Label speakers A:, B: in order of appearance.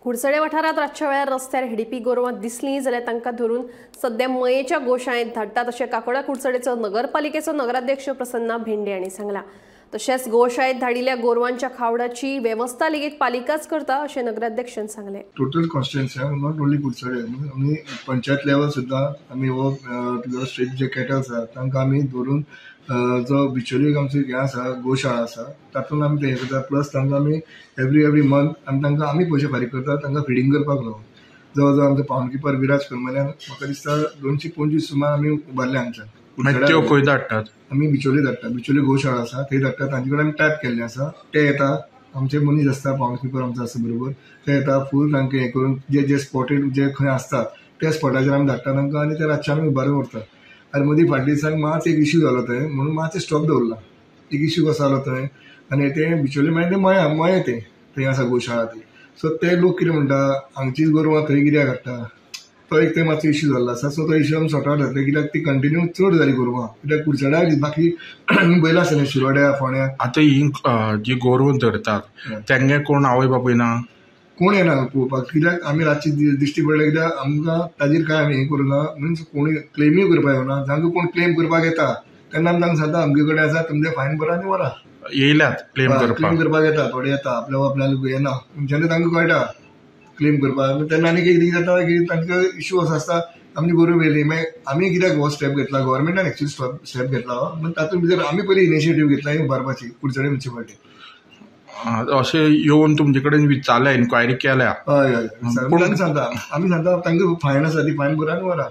A: कुडचडे वाठारांत रातच्या वेळार रस्त्यार हेडपी गोरवां दिसलीं जाल्यार तांकां धरून सध्या मयेच्या गोशाळेंत धाडटात अशें काकोडा कुडचडेचो नगरपालिकेचो नगराध्यक्ष प्रसन्ना भेंडे हांणी सांगलां. तशेंच गोशाळेंत धाडिल्ल्या गोरवांच्या खावडाची वेवस्था लेगीत पालिकाच करता अशें नगराध्यक्षान सांगलें.
B: Total constituency, not only Curchorem, आमी पंचायत लेवल सुद्दां आमी हो तुजो स्ट्रीट जे कॅटल्स आसा तांकां आमी धरून जो बिचोली आमची हें आसा, गोशाळा आसा, तातूंत आमी ते हें करता. प्लस तांकां आमी एवरी मंथ आमी तांकां आमी पयशे फारीक करता तांकां फिडींग करपाक लागून. जवळ जवळ आमचो पावन किपर विराज करमल्यान म्हाका दिसता 225 सुमार आमी उबारले हांगच्यान.
C: मागीर त्यो खंय धाडटात?
B: आमी बिचोली धाडटा. बिचोली गोशाळा आसा थंय धाडटा. तांचे कडेन आमी टायप केल्लें आसा. ते येता, आमचे मनीस आसता, पावन किपर आमचो आसा बरोबर, ते येता फूल तांकां हें करून जे जे स्पॉटेड जे खंय आसतात त्या स्पॉटाचेर आमी धाडटा तांकां आनी ते रातचे आमी उबारून व्हरता. आनी मदीं फाटल्या दिसांक मात एक इश्यू जालो थंय, म्हणून मातशें स्टॉप दवरला. एक इश्यू कसो जालो थंय आनी तें बिचोली मागीर तें मया मये तें थंय आसा गोशाळा ती. सो ते लोक कितें म्हणटा, हांगचीच गोरवां थंय कित्याक हाडटा, तो एक थंय मातसो इश्यू जाल्लो आसा. सो तो इश्यू आमी सॉर्ट आवट जातले, कित्याक ती कंटिन्यू चड जाली गोरवां, कित्याक कुडचड्यार बाकी बैलां आसतलें शिरोड्या फोंड्या.
C: आतां ही जी गोरवां धरतात तेंगे कोण आवय बापूय ना?
B: कोण येना पळोवपाक, कित्याक आमी रातची दिश्टी पडले, कित्याक आमकां ताजेर कांय आमी हें करूं ना, मिन्स कोणूय क्लेमूय करपाक येवना. जांकां कोण क्लेम करपाक येता तेन्ना आमी तांकां सांगता अमके कडेन आसा, तुमचें फायन भरा आनी व्हरा.
C: येयल्यात क्लेम
B: क्लेम
C: करपाक?
B: करपाक येता, थोडे येता, आपल्या आपल्याक येना जेन्ना तांकां कळटा क्लेम करपाक तेन्ना. आनी कितें जाता की तांकां इश्यू असो आसता, आमची गोरवां व्हेली, मागीर आमी कित्याक हो स्टेप घेतला, गव्हर्मेंटान एक्चुअली स्टेप घेतला हो, पूण तातूंत भितर आमी पयलीं इनिशिएटीव घेतला ही उबारपाची कुडचडे म्युन्सिपालिटी.
C: अशें येवन तुमचे कडेन विचारल्या, इन्क्वायरी केल्या?
B: हय हय,
C: पूण
B: आमी सांगता, आमी सांगता तांकां फायन आसा ती फायन भरा आनी व्हरा.